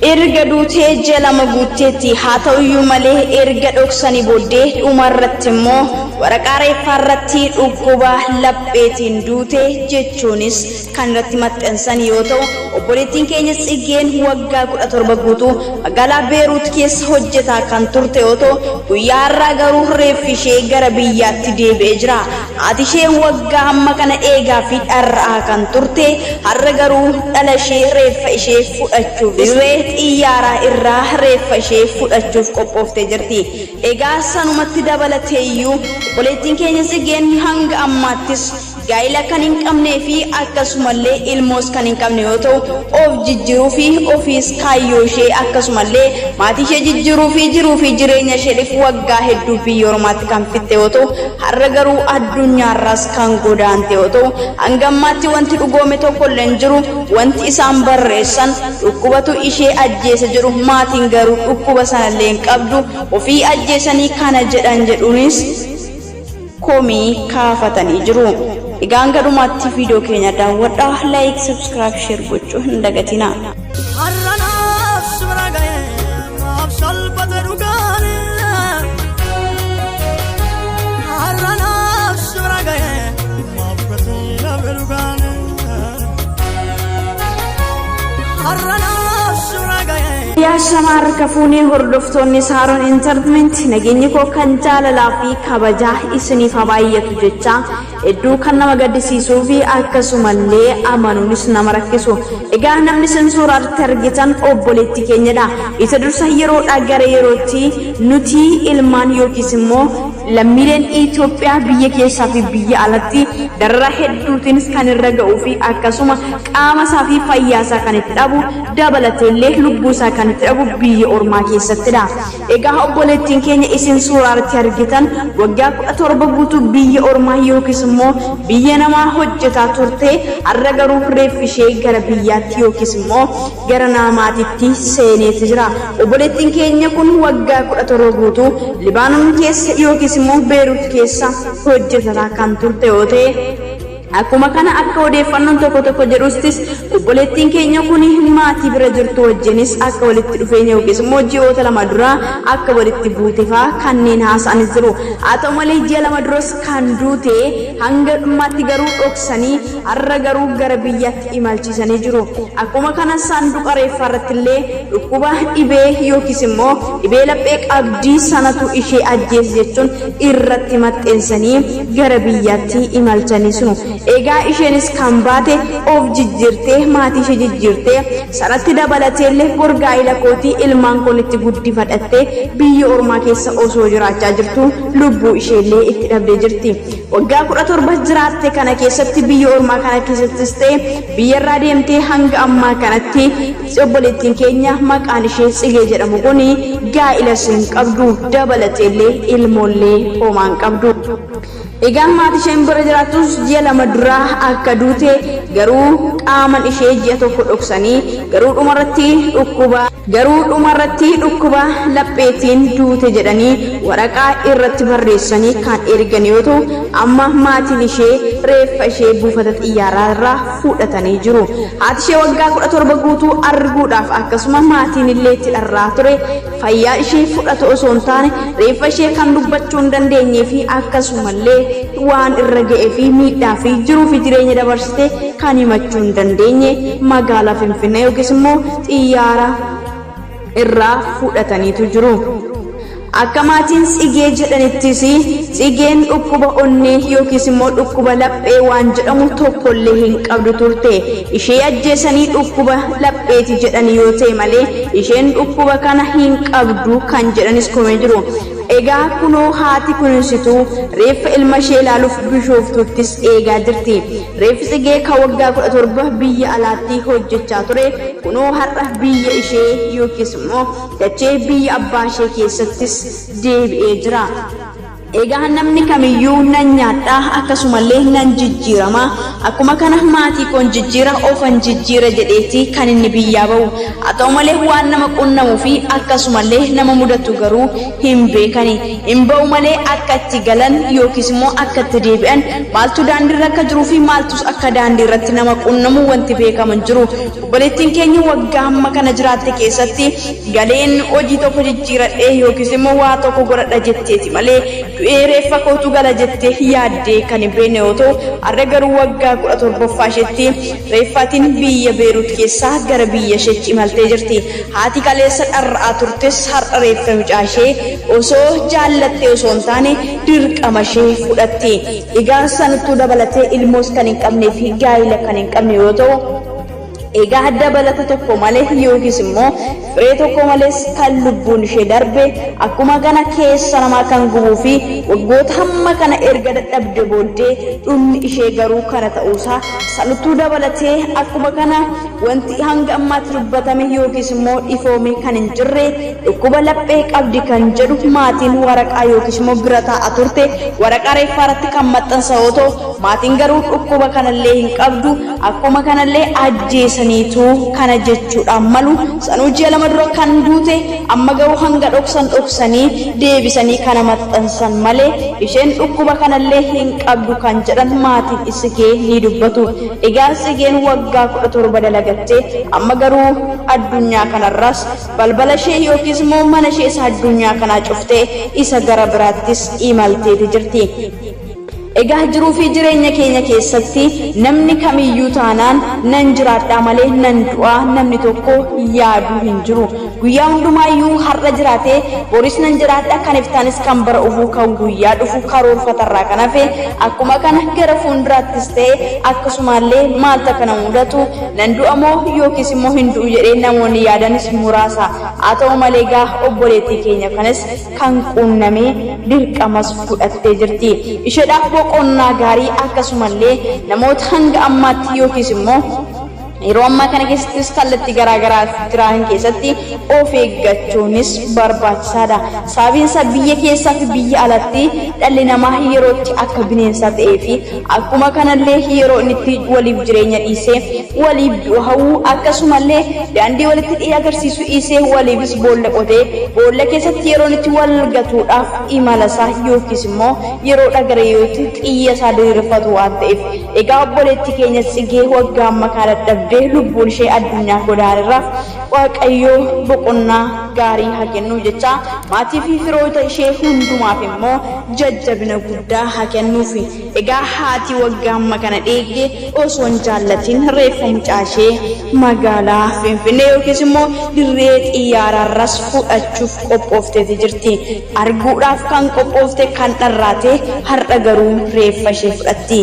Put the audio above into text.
Erga duutee ji'a 2 guutteetti. Haa ta'uyyuu malee erga dhoksanii booddee dhumarratti immoo waraqaa reeffaarratti dhukkuba lapheetiin duute jechuunis kan irratti maxxansan yoo ta'u, obboleettiin keenya Tsiggeen waggaa 17 guutuu magaalaa Beeruut keessa hojjetaa kan turte yoo ta'u, guyyaa har'aa garuu reeffi ishee gara biyyaatti deebi'ee jira. Haati ishee waggaa hamma kana eegaa fi dharra'aa kan turte, har'a garuu dhala ishee reeffa ishee fudhachuuf dirree xiyyaaraa irraa reeffa ishee fudhachuuf qophooftee jirti. Egaa sanumatti dabalateeyyuu obboleettiin keenya Tsigeen hanga ammaattis gaa'ila kan hin qabnee fi akkasumallee ilmoos kan hin qabne yoo ta'u, of jijjiruu fi ofiis kaayyoo ishee akkasumallee maatii ishee jijjiruu fi jiruu fi jireenya isheedhif waggaa hedduu biyya ormaatti kan fixxe yoo ta'u, har'a garuu addunyaarraas kan godaante yoo ta'u, hanga ammaatti wanti dhugoome tokkollee hin jiru, wanti isaan barreessan dhukkubatu ishee ajjeese jedhu, maatiin garuu dhukkuba sanallee hin qabdu, ofii ajjeesanii kana jedhan jedhuunis komii kaafatanii jiru. Egaa hanga dhumaatti viidiyoo keenya daawwadhaa, like, subscribe, share gochuu hin dagatinaa. Har'a naaf si bira ga'e maaf salphate dhugaan. Har'a naaf si bira ga'e maaf gatii dhabe dhugaan. Har'a naaf si bira ga'e. Yaa shamaa harka fuunee hordoftoonni Saaroon Entertainment, nageenyi koo kan jaalalaa fi kabajaa isiniif haa baay'atu jechaa, hedduu kan nama gaddisiisuu fi akkasumallee amanuunis nama rakkisu. Egaa namni isin suuraatti argitan obboleettii keenyadha. Isa dursa yeroodhaa gara yerootti nuti ilmaan yookiis immoo lammiileen Itoophiyaa biyya keessaa fi biyya alatti dararaa hedduutiinis kan irra ga'uu fi akkasuma qaama isaa fi fayyaa isaa kan itti dhabu dabalateellee lubbuu isaa kan itti dhabu biyya ormaa keessattidha. Egaa obboleettiin keenya isin suuraa irratti argitan waggaa 17 guutuu biyya ormaa yookiis immoo biyya namaa hojjetaa turte, har'a garuu reeffi ishee gara biyyaatti yookiis immoo gara Naamaatitti seeneeti jira. Obboleettiin keenya kun waggaa 17 guutuu Libaanon keessa yookiis immoo Beerut keessa hojjetataa kan turte yoo ta'e, akkuma kana akka odeeffannoon tokko tokko jedhustis obboleettiin keenya kun maatii bira jirtu wajjinis akka walitti dhufeenya yookiis immoo ji'oota 2 dura akka walitti buute faa kanneen haasa'anis jiru. Haa ta'u malee ji'a 2 duras kan duute hanga dhumaatti garuu dhoksanii har'a garuu gara biyyaatti imalchiisanii jiru. Akkuma kana saanduqa reeffaa irratti illee dhukkuba dhibee yookiis immoo dhibee laphee qabdii sanatu ishee ajjeese jechuun irratti maxxeensanii gara biyyaatti imalchanii sunu. Egaa isheenis kan baate of jijjiirtee, maatii ishee jijjiirtee, sanatti dabalateellee bor gaa'ila kootii ilmaan koon itti guddifadhattee biyya ormaa keessa osoo jiraachaa jirtuu lubbuu isheellee itti dhabdee jirti. Waggaa 17 jiraatte kana keessatti biyya ormaa kana keessattis ta'e biyyarraa deemtee hanga ammaa kanatti obboleettiin keenya maqaan ishee Tsigee jedhamu kun gaa'ilas hin qabdu, dabalateellee ilmoollee homaa hin qabdu. Egaa maatii isheen bira jiraattus ji'a 2 dura akka duute, garuu qaaman ishee ji'a 1 dhoksanii garuu dhumarratti dhukkuba Garuu dhuma irratti dhukkuba lapheetiin duute jedhanii waraqaa irratti barreessanii kan ergan yoo ta'u, amma maatiin ishee reeffa ishee buufata xiyyaaraa irraa fuudhatanii jiru. Haati ishee waggaa 17 guutuu arguudhaaf akkasuma maatiin illee itti dharra'aa ture, fayyaa ishee fudhatu osoo hin taane reeffa ishee kan dubbachuu hin dandeenyee fi akkasumallee waan irra ga'ee fi miidhaa fi jiruu fi jireenya dabarsite kan himachuu hin dandeenye magaalaa Finfinnee yookiis immoo xiyyaara irraa fudhataniitu jiru. Akka maatiin Tsigee jedhanittis Tsigeen dhukkuba onnee yookiis immoo dhukkuba laphee waan jedhamu tokkollee hin qabdu turte. Ishee ajjeesanii dhukkuba lapheeti jedhanii yoo ta'e malee isheen dhukkuba kana hin qabdu kan jedhanis komee jiru. Egaa kunoo haati kununsituu reeffa ilma ishee ilaaluuf Bishooftuuttis eegaa jirti. Reeffi Tsigee kan waggaa 17 biyya alaatti hojjechaa ture kunoo har'a biyya ishee yookiis immoo dachee biyya abbaa ishee keessattis deebi'ee jira. Egaa namni kamiyyuu nan nyaadha akkasumallee nan jijjiirama akkuma kana maatii koon jijjiira ofan jijjiira jedheeti kan inni biyyaa bahu. Haa ta'u malee waan nama qunnamuu fi akkasumallee nama mudatu garuu hin beekani. Hin ba'u malee akka itti galan yookiis immoo akka itti deebi'an maaltu daandiirra akka jiruu fi maaltus akka daandiirratti nama qunnamu wanti beekamu hin jiru. Obboleettiin keenya waggaa hamma kana jiraatte keessatti galeen hojii tokko jijjiiradhee yookiis immoo waa tokko godhadha jetteeti malee du'ee reeffa kootu gala jettee yaaddee kan hin beekne yoo ta'u, har'a garuu waggaa 17ffaa isheetti reeffaatiin biyya Beerut keessaa gara biyya isheetti imaltee jirti. Haati kaleessa dharra'aa turtes har'a reeffa mucaa ishee osoo jaallattee osoo hin taane dirqama ishee fudhatti. Egaa sanattuu dabalatee ilmoos kan hin qabnee fi gaa'ila kan hin qabne yoo ta'u, Egaa dabalata tokko malee yookiis immoo firee tokko malees kan lubbuun ishee darbe akkuma kana keessa namaa kan gubuu fi waggoota hamma kana erga dadhabde booddee dhumni ishee garuu kana ta'uusaa sanuttuu dabalatee akkuma kana wanti hanga ammaatti dubbatame yookiis immoo ifoome kan hin jirre dhukkuba laphee qabdi kan jedhu maatiin waraqaa yookiis immoo bira taa'a turte waraqaa reeffaa irratti kan maxxansa yoo ta'u maatiin garuu dhukkuba kanallee hin qabdu Akkuma kanallee ajjeesaniitu kana jechuudhaan malu. Sanuu ji'a 2 dura kan duute amma garuu hanga dhoksan dhoksanii deebisanii kana maxxansan malee isheen dhukkuba kanallee hin qabdu kan jedhan maatiin Tsigee ni dubbatu. Egaa Tsigeen waggaa 17 dalagattee amma garuu addunyaa kanarraas balbala ishee yookiis immoo mana ishee isa addunyaa kanaa cuftee isa gara biraattis imalteeti jirti. Egaa jiruu fi jireenya keenya keessatti namni kamiyyuu taanaan nan jiraadhaa malee nan du'aa namni tokko yaadu hin jiru. Guyyaa hundumaayyuu har'a jiraatee boris nan jiraadha kan iftaanis kan bara dhufuu kan guyyaa dhufu karoorfatarraa kan hafe akkuma kana gara fuulduraattis ta'e akkasumaallee maaltu akka na mudatu nan du'a moo yookiis immoo hin du'u jedhee namoonni yaadanis muraasa. Haa ta'u malee egaa obboleettii keenya kanas kan quunname dirqamas fudhattee jirti. Isheedhaaf boqonnaa gaarii akkasumallee namoota hanga ammaatti yookiis immoo yeroo ammaa kana keessattis kallattii garaa garaa jiran keessatti of eeggachuunis barbaachisaadha. Sababiin isaa biyya keessaa fi biyya alatti dhalli namaa yerootti akka bineensaa ta'ee fi akkuma kanallee yeroo inni itti waliif jireenya dhiisee waliif du'a hawwu akkasumallee daandii walitti dhiyee agarsiisuu dhiisee waliifis boolla qotee boolla keessatti yeroon itti wal gatuudhaaf imala isaa yookiis immoo yeroodha gara yerootti xiyya isaa diriirfatu waan ta'eef. Egaa obboleetti keenya Tsigee waggaa amma kana dadhabdee lubbuun ishee addunyaa godaanerraaf Waaqayyo boqonnaa gaarii haa kennuuf jechaa maatii fi firoota ishee hundumaaf immoo jajjabina guddaa haa kennuuf. Egaa haati waggaa amma kana dheegde osoo hin jaallatin reeffa mucaa ishee magaalaa Finfinnee yookiis immoo dirree xiyyaaraarras fudhachuuf qophoofteeti jirti. Arguudhaaf kan qophoofte kan dharraate har'a garuu reeffa ishee fudhatti.